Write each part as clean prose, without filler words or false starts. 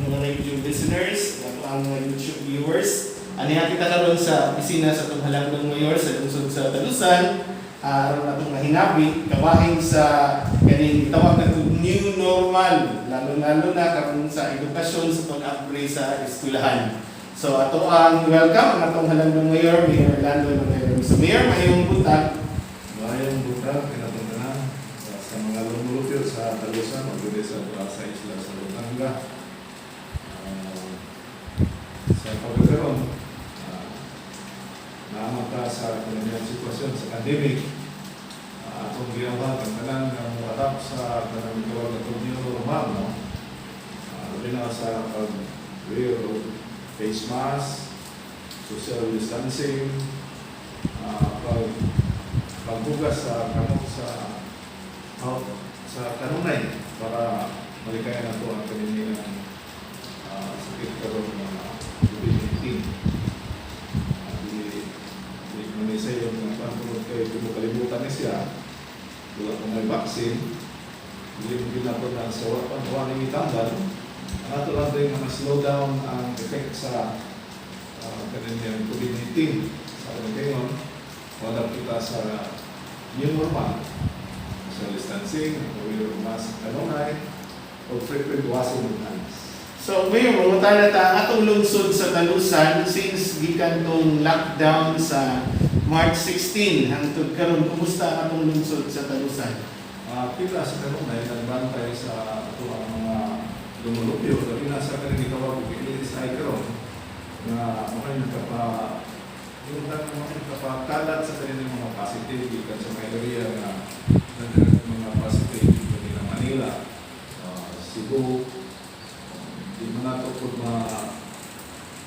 mga radio listeners, ato ang mga YouTube viewers. Aniha kita karon sa opisina sa atong halangdong mayor sa lungsod sa Talusan. Aron atong mahinabi kabahin sa kaning gitawag na new normal, lalo-lalo na karon sa edukasyon, sa pag-upgrade sa eskwelahan. So ato ang welcome ang atong halangdong mayor, Mayor Orlando Romero. So Mayor, mayong buntag. Mayong buntag kinatuntanan sa mga lumulupyo sa Talusan o dili sa isla sa Lutanga. Sa pagkakaroon, naamang ta sa kaniyang sitwasyon sa pandemic, atong giyawag ang tanan nga mo-adapt sa kanang gitawag na new normal, no? Labi na sa pag-wear og face mask, social distancing, paghugas sa kamot sa kanunay para malikayan nato ang kanilang sakit karon nga COVID-19. Di man ni sa yung mga tungod kay di mo kalibutan ni siya, wala pa may vaccine, dili mo ginato na sa wa pa wa ni itambal. Ang ato lang din nga ma-slow down ang effect sa kanilang COVID-19 sa karon, wala kita sa new normal. Social distancing, wear mask kanunay, o frequent washing of hands. So, Mayor, mangutana ta ang atong lungsod sa Talusan since gikan tong lockdown sa March 16 hangtod karon, kumusta ang atong lungsod sa Talusan? Kita sa kanunay, nagbantay sa ato ang mga lumulupyo, labi na sa kaning gitawag og LSI karon nga makay nagkapa yung tang mga nagkapakalat sa kanilang mga positive gikan sa mga area nga nagkaroon ng mga positive kanila Manila, Cebu. Di man nato pud ma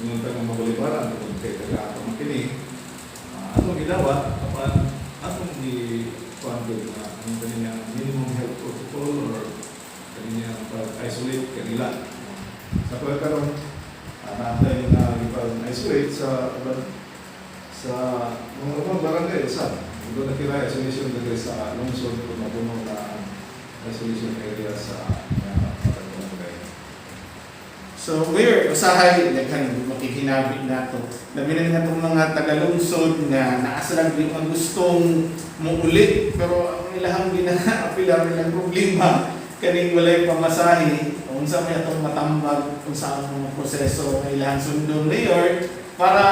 ingon ka nga mabalibaran tungod kay taga ato man kini. Atong gidawat apan atong gi kuan gyud nga ang kaniyang minimum health protocol or kaniyang pag-isolate kanila. Sa pagkaroon, naantay na ipag-isolate sa mga ubang barangay usab. Doon na kila isolation diri sa lungsod kung mapuno na ang isolation area sa mga barangay. So, Mayor, usahay daghan makihinabi nato. Labi na nga itong mga tagalungsod nga naa sa lang di ang gustong muulit, pero ang ilahang ginaapila nilang problema kaning walay pamasahe. Unsa may atong matambag, unsa ang mga proseso nga ilahang sundon, Mayor, para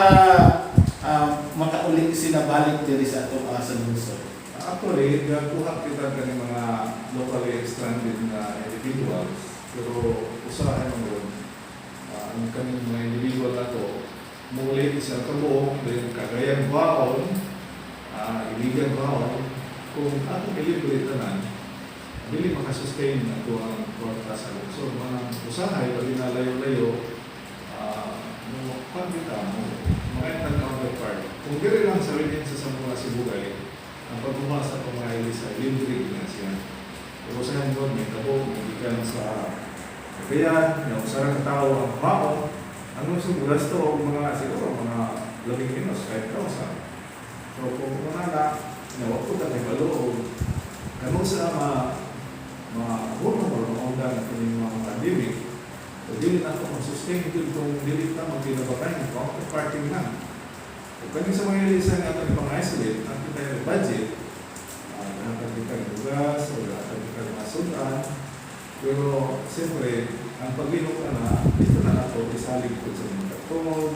makauli sila balik diri sa ato sa lungsod? Actually, nagkuha kita kani mga locally stranded na individuals, pero usahay man gud ang kaning mga individual na to muli sa kabuok then kagayan baon, iligan baon. Kung atong ilibre tanan, dili makasustain ato ang kwarta sa lungsod. Mga usahay labi na layo-layo, mo kuan kita mo mga counterpart kung diri lang sa region sa Zamboanga Sibugay, ang pagbuha sa itong mga ilisa, libre na siya. Pero sa doon, may tabo, may gikan sa Cagayan, yung usa ra ka tawo ang maon, ang lungsod gasto og mga siguro mga 15 5,000. So kung mga na, wa ko ta balo og kanusa ma mahunong o maundang ang kining mga pandemic, o dili na ito mag-sustain gyud kung dili ta magkinabakay ng counterparting lang. Kung kani sa mga ilisa nga ato ipang-isolate, ang kita yung budget, uh, kita ng bugas, o hatag kita ng mga sudan, pero siyempre, ang paglihok na, dito na nato isalig po sa mga katong,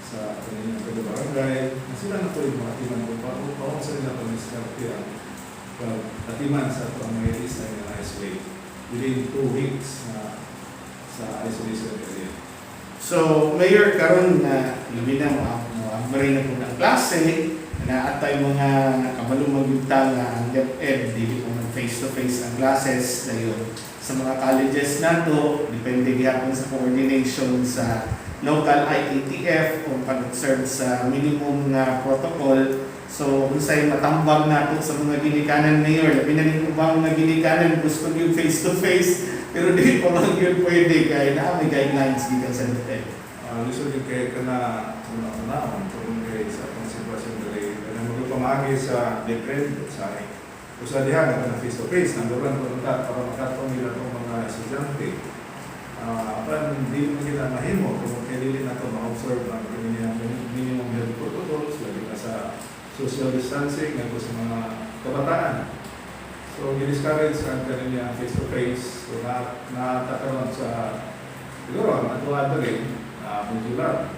sa kanilang taga-barangay, na sila na po yung mga atiman kung paano sa nila pag-diskarte ang pag-atiman sa ato ang mga ilisa nga na-isolate within 2 weeks na sa isolation area. So, Mayor, karon na labi na mo mo na po ng klase na atay mga kabalo magyugta nga ang DepEd dili po mag face to face ang classes dayon sa mga colleges nato, depende gihapon sa coordination sa local IATF o pag-observe sa minimum nga protocol. So unsay matambag nato sa mga ginikanan, Mayor? Labi na ning ubang mga ginikanan gusto gyud face to face, pero di pa man gyud pwede kay naa may guidelines gikan sa DepEd. Lisod yung kay ka na una-unaon kung kay sa atong sitwasyon dali kanang magpamagi sa DepEd sa usa diha nga na face to face nangguran ko ta para makatong nila tong mga estudyante. Apan dili man kita mahimo kung kay dili na to ma-observe ang kanyang minimum health protocols, labi na sa social distancing ngadto sa mga kabataan. So gi-discourage ang kanyang face to face. So na natakaroon sa siguro ang ato diri modular.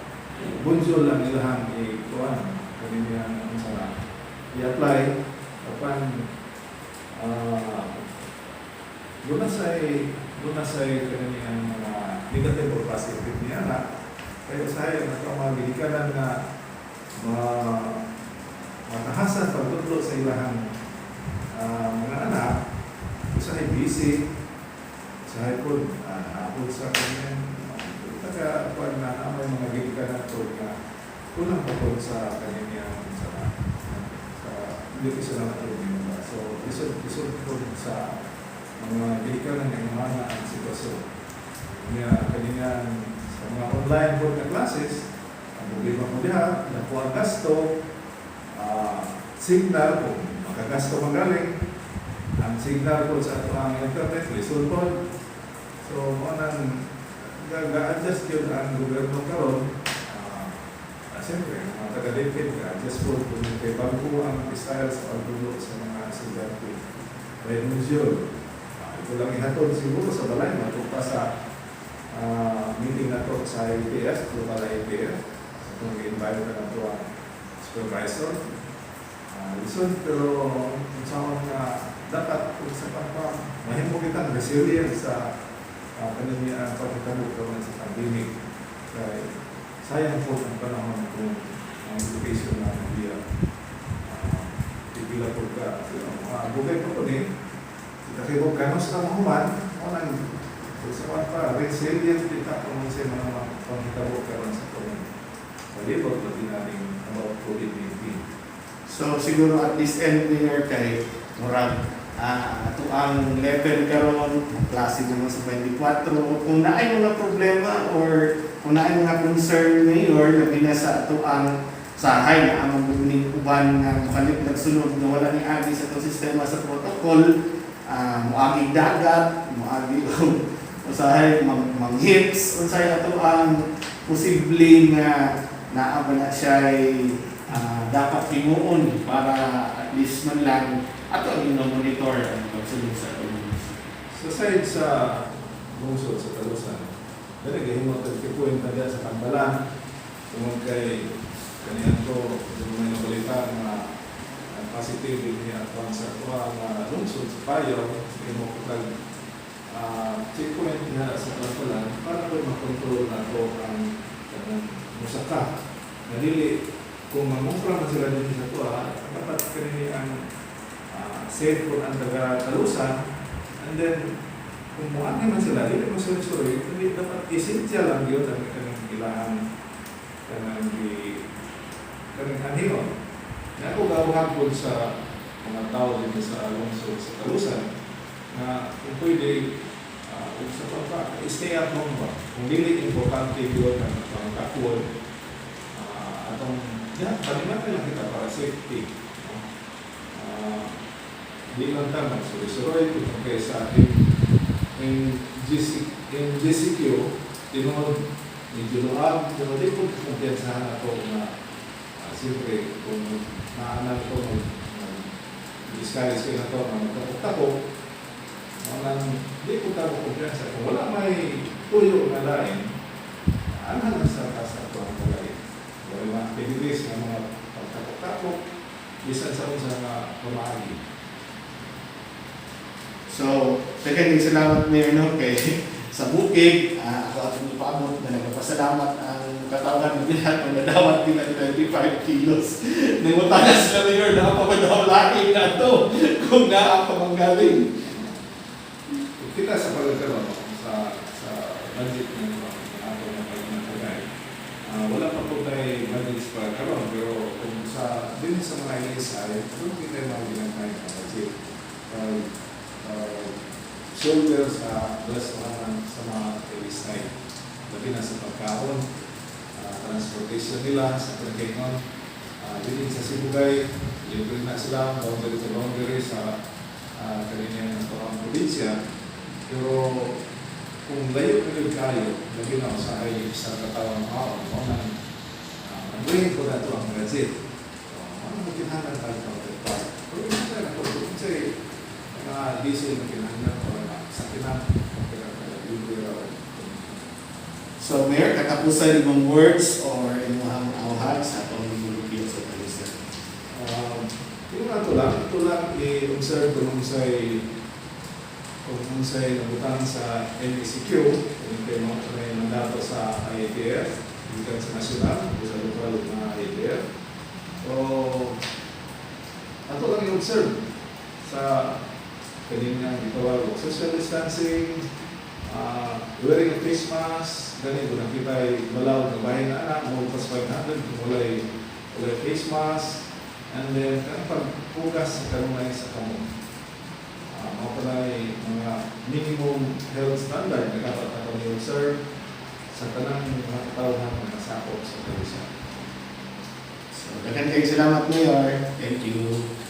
Bunjol ang ilahang i-kuan kanyang unsa na i-apply apan doon na say kaniyang mga negative or positive niya na kaya usahay ang ato mga gilikanan nga makahasan pagtudlo sa ilahang mga anak, usahay busy, usahay po hapon sa kanyang taga kuan na na may mga gilikanan po nga kulang pa po sa kanyang sa dito sila matulog ba. So lisod lisod po sa mga gilikanan nga mga ang sitwasyon. Nga kanina sa mga online po na classes, ang problema ko diha, nakuha ang gasto, signal, kung makagasto magaling, ang signal po sa ato ang internet, lisod po. So, mo nang ga-adjust yun ang gobyerno karon. Siyempre, ang mga taga-DepEd, ga-adjust po kung kay bago ang style sa pagtudlo sa mga estudyante. By module. Ito lang ihatod siguro sa balay, matupa sa meeting na to sa IATF, local IATF. So, kung i-invite na to ang supervisor. Lisod, pero kung sa nga dapat kung sa pa, mahimo kitang resilient sa kanina ang pagkatabo karon sa pandemic. Kay sayang po ang panahon kung ang education na hindi pipila po ka. So, bugay po ko ni, kita kay kung kanos na mahuman, mo nang kung sa kwan pa, resilient kita kung sa mga panghitabo karon sa kung palibot labi natin about COVID-19. So siguro at this end, Mayor, kay murag ato ang level karon klase naman sa 24, kung naay mga problema or kung naay mga concern, Mayor, labi na sa ato ang sahay na ang ning uban nga mokalit nagsulod na wala ni agi sa atong sistema sa protocol, moagi dagat, moagi og usahay mang hips, unsay ato ang posible nga naa ba na siya dapat himuon para at least man lang ato ang monitor ang pagsulod sa atong Sa side sa lungsod sa Talusan, dali gahimo tag checkpoint na diya sa Kambalan tungod kay kaniyan to may nabalita nga ang positive din niya at sa kuha nga lungsod sa Payo, himo ko tag checkpoint diha sa Kambalan para po makontrol na to ang kanang musaka. Na dili kung mangumpra man sila din sa tuwa, dapat kanini ang safe po ang taga Talusan. And then kung muagi man sila, dili mo suri-suri, hindi dapat essential lang yun ang kanang ilahang kanang gi kanang anhion. Na ako gawag po sa mga tao din sa lungsod sa Talusan na kung pwede kung sa pa, stay at home ba. Kung dili importante yun ang atong kakuan, atong ya, panimatay lang kita para safety. No? Di lang ta magsuroy-suroy kung kay sa ating in GCQ, tinuod medyo luag, pero di ko kumpiyansahan ako na siyempre kung naanan ko mag discourage kayo na to na magtapok-tapok, walang, di ko tao kumpiyansa. Kung wala may tuyo na lain, anhan lang sa taas ato ang balay. Wala mga activities nga mga pagtapok-tapok, bisan sa unsa nga pamaagi. So, daghan din salamat, Mayor, no, kay sa bukid, ako atong ipaabot na nagpasalamat ang katawan ng bilat ang nadawat nila 25 kilos. Nangutana sila, Mayor, naa pa ba daw laing na to kung naa pa manggaling. Kita sa pagkakaroon sa budget ng ato ng pagkakagay. Wala pa po tayo budget sa karon, pero kung sa din sa mga LSI, doon kita mga ginagmay na budget. Pag shoulder sa gasto sa mga LSI. Labi na sa pagkaon, transportation nila sa pagkaingon. Din sa Sibugay, libre na sila, boundary to boundary sa kanilang probinsya. Pero Kung layo na gyud kayo, lagi na usahay sa katawang tao, mao nang uh, ko na ito ang budget. So, ano mo kinahanglan tayo counterpart? Pero yun na ako, kung say, mga diesel na kinahanglan o na sa kinahanglan, okay lang tayo, libre raw. So Mayor, katapusan imong words or imong awhag sa atong munisipyo sa Talisay. Yun nga ito lang i-observe kung unsay nabutang sa MECQ, kung kay mo may mandato sa IATF, gikan sa national o sa lokal na IATF. So, ato lang i-observe sa kaning gitawag og social distancing, wearing a face mask, gani kung nakita ay balaw nga bahin na anak, mo pas 500 kung walay face mask, and then kanang paghugas sa kanunay sa kamot. Mao pa mga minimum health standard na dapat ato ni-observe sa tanang mga katawhan nga nasakop sa Talisay. So, daghan kayong salamat, Mayor. Thank you.